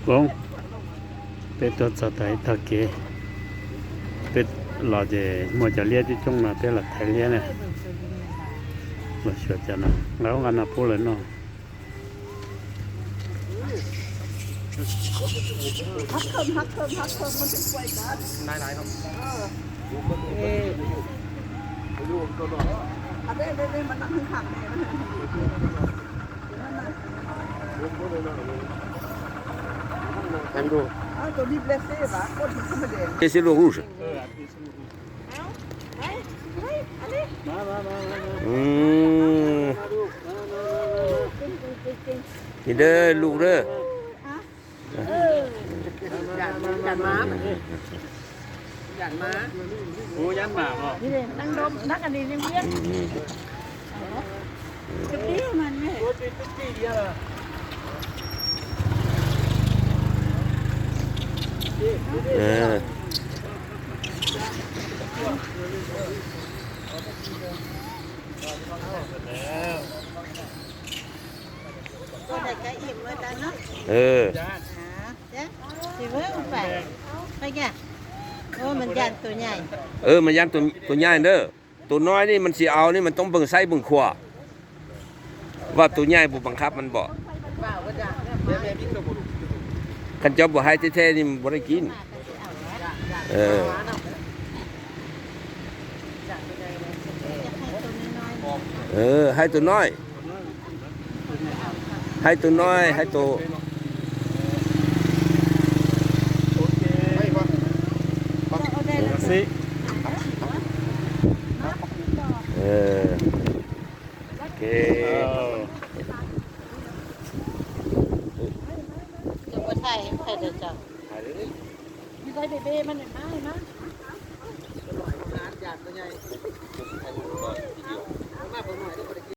Bon, pet tot sa tai ta ke. Pet la de mo ja lia ju jong na pe la tai lia ne. Lo sio ja na. Nga nga na pu le no. ຮັກເຂີນ ຮັກເຂີນ ຮັກເຂີນ ມັນເປັນໄຟກັນ ຫຼາຍໆເນາະ ເອີ ເອີ ອັນເດ້ໆໆ ມັນນັ່ງຂ້າງໆ ແມ່ ແມ່ນບໍ່ ເອົາໂຕນີ້ blessé ຫວາ ຄົນທຳມະດາ Qu'est-ce que c'est le rouge? ເອີ ມາ ມາ ມາ ມາ ອືມ ມາ ມາ ມາ ມາ ກິນເດີ ລູກເດີ ເອີ ຢ້ານ ຢ້ານໝາ ຢ້ານໝາ ໂອ້ ຢ້ານໝາບໍ ນີ້ເດ້ ນັ່ງດົມ ນັ່ງອັນນີ້ຍັງວຽນ ອືມ ອືມ ກະຕິມັນແມ່ ເອີ ບໍ່ໄດ້ກະອີ່ມເບິດແລ້ວເນາະ ເອີ ອ່າ ເຈົ້າ ຊິເບິ່ງໄປ ໄປກະ ໂອ້ ມັນຢ້ານໂຕໃຫຍ່ ເອີ ມັນຢ້ານໂຕ ໂຕໃຫຍ່ເດີ ໂຕນ້ອຍນີ້ມັນຊິເອົານີ້ ມັນຕ້ອງເບິ່ງຊ້າຍເບິ່ງຂວາ ວ່າໂຕໃຫຍ່ບໍ່ບັງຄັບມັນບໍ ຄັນເຈົ້າບໍ່ໃຫ້ແທ້ໆນີ້ມັນບໍ່ໄດ້ກິນ ເອີ ເອີ ໃຫ້ໂຕນ້ອຍ ໃຫ້ໂຕນ້ອຍ ໃຫ້ໂຕ ເອີ ໂອເຄ ຈະບໍ່ຖ່າຍໃຫ້ໃຜເດີເຈົ້າ ຢູ່ໃສເບເບ ມັນມາ ມາ ມາເບິ່ງໜ້ອຍເດີ